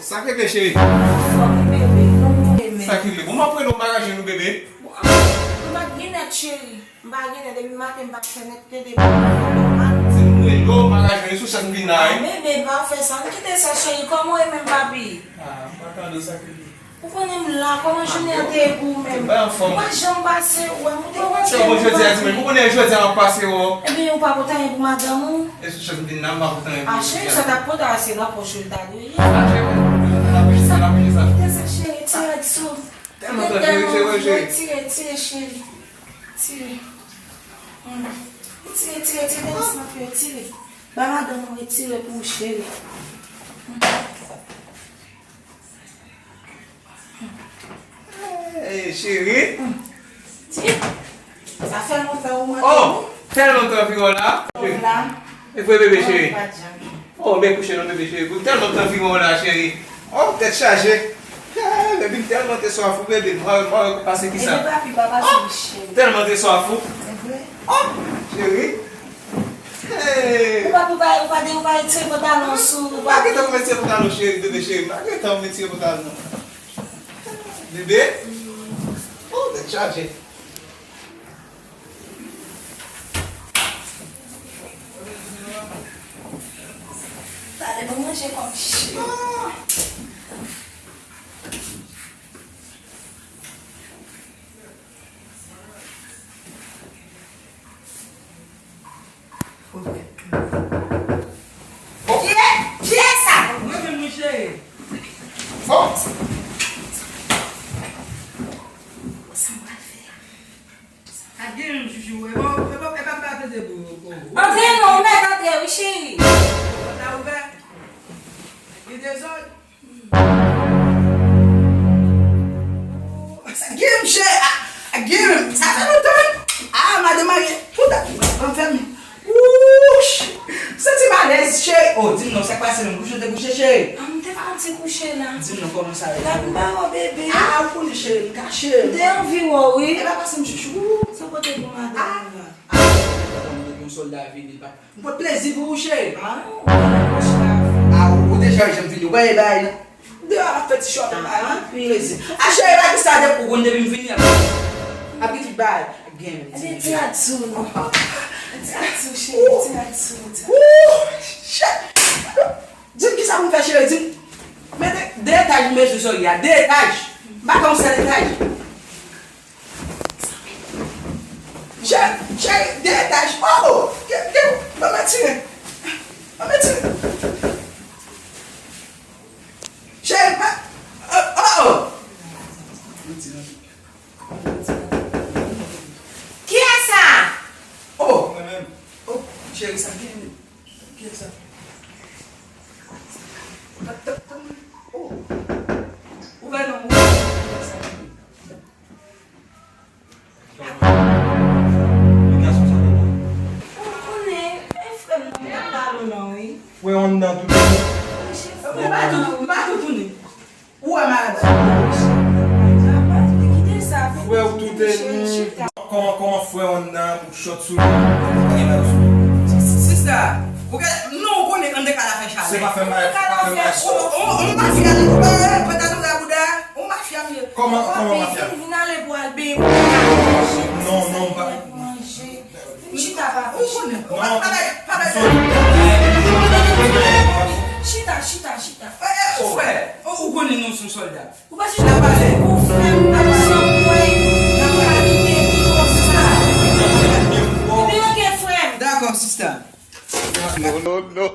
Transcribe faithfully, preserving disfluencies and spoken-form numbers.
Sa k regle, cheri? Fòk bebe, non, non, bebe. Sa k regle? Bon, m ap rele w, m pa ka jwenn ou, bebe. Bon, m pa gen nèt, cheri. M pa gen nèt, depi maten m pa fè nèt, te depi maten. Si m rele w, m pa ka jwenn ou, sou chans m vin la, wi. Ah, bebe, pa fè sa. M kite sa, cheri. Kòman w ye menm, papi? Ah, m pa tande sa k regle. Ou konnen m la, kòman jounen an te ye pou ou menm? Mwen anfòm. Ou pa janm pase, ou wè, m te konn se bon jodi a dimanch. Ou konnen jodi a m ap pase, wè. Ebyen, ou pa pote anyen pou madanm ou? E sou chans m vin la, m pa pote anyen pou jodi a. Ah, cheri, sa t ap pote a, se nan pòch ou l ta dwe ye. Ah, cheri, n ap peye sa, n ap peye sa. Kite sa, cheri, tire sou. Tèlman tan, cheri, cheri, cheri. Tire, tire, cheri. Tire. Hmm. Tire, tire, tire, tire, tire. Ba madanm ou retire pou ou, cheri. Hmm. Hey, cheri. Sa fè lontan ou manke. Oh, fè lontan anviwon la. Ou la. E vre, bebe cheri. Oh, ben kouche non, bebe cheri. Pou tèlman tan anviwon la, cheri. Oh, tèt chaje. Hey, bebe, tèlman te swaf ou, bebe. Mwen, mwen, pase ki sa? Bebe, papi, pa pase, cheri. Tèlman te swaf ou. Se vre. Oh, cheri. Hey. Ou pa, ou pa, ou pa de, ou pa retire pantalon sou ou, papi. Pa gentan retire pantalon, cheri, bebe cheri. Pa gentan retire pantalon. Bebe? Oh, tèt chaje. Pale, bon manje kòm cheri. Kiyès, kiyès sa? Mwen menm, wi, cheri. Oh! Sa m pral fè? Ak gen yon chouchou, e pa, e pa, e pa, pa tande pou, pou. Antre non, ou mèt antre, wi, cheri. Pòt la ouvè. Gen dezòd. Sa gen, msye, ah, ah, gen, sa fè lontan, wi. Ah, madan marye, puta, ban m fèmen. Wouch! Santi m alèz, cheri. Oh, di m non, sa k pase menm? Kouche w te kouche, cheri? Ah, m te fè yon ti kouche la. Di m non, kòman sa ye? Gad m ba wè, bebe. Ah, ou konnen, cheri, m kache. M te anvi wè w, wi. E pa pase m chouchou. Se kote pou madanm la. Ah, madanm mwen, yon sòlda vini, li pa M pot plezi pou ou, cheri. Ah, ou te chanje m vini. Ou pa ye bay, non? Deyò ap fè ti shopping, bay, hein? Plezi. Ah, cheri, pa di sa depi ou konn depi m vini, ap gen ti bay. Gen ti bay. Di a di w, non. Di a di w, cheri, di a di w, di a di w. Wouh! Cheri. Di m kisa pou m fè, cheri, di m. Mete de etaj m bezwen sou li a, de etaj. M pa konn sèl etaj. Cheri, cheri, de etaj. Oh, oh. Ban m retire. Ban m retire. Cheri, pa. Oh, oh, oh. Kiyès sa? Oh. Mwen menm. Oh, cheri, sa gen. Kiyès sa? Oh. Ouvè non, ouvè. Ou konnen, e frè m nan, m pa pale w non, wi. Frè w anndan tou tèt. Mwen pa tou, mwen pa tou tounen. Ou wè malad. Kite sa, frè w tou tèt. Kòman, kòman frè w anndan pou shòt sou li? Kite bagay sou li. Sista, ou gen, non, ou konnen anndan kay la fè chalè. Se pa fè mal, se pa fè mal. On, on, on mafya li, ou pa, pantalon la bouda. On mafya m ye. Kòman, kòman mafya? Papi, vin, vin ale pou al benyen pou manje. Non, non, pa. Manje. Vin chita, papi. Ou konnen. Non, pa bay, pa bay. Chita, chita, chita. Eh, eh, ou frè. Ou, ou konnen nou se sòlda. Ou pa chita pale. Ou frè m, pa bezwen kwè. N ap pale de ki konsa. Epi, ok, frè m. Dakò, sista. Non, non, non.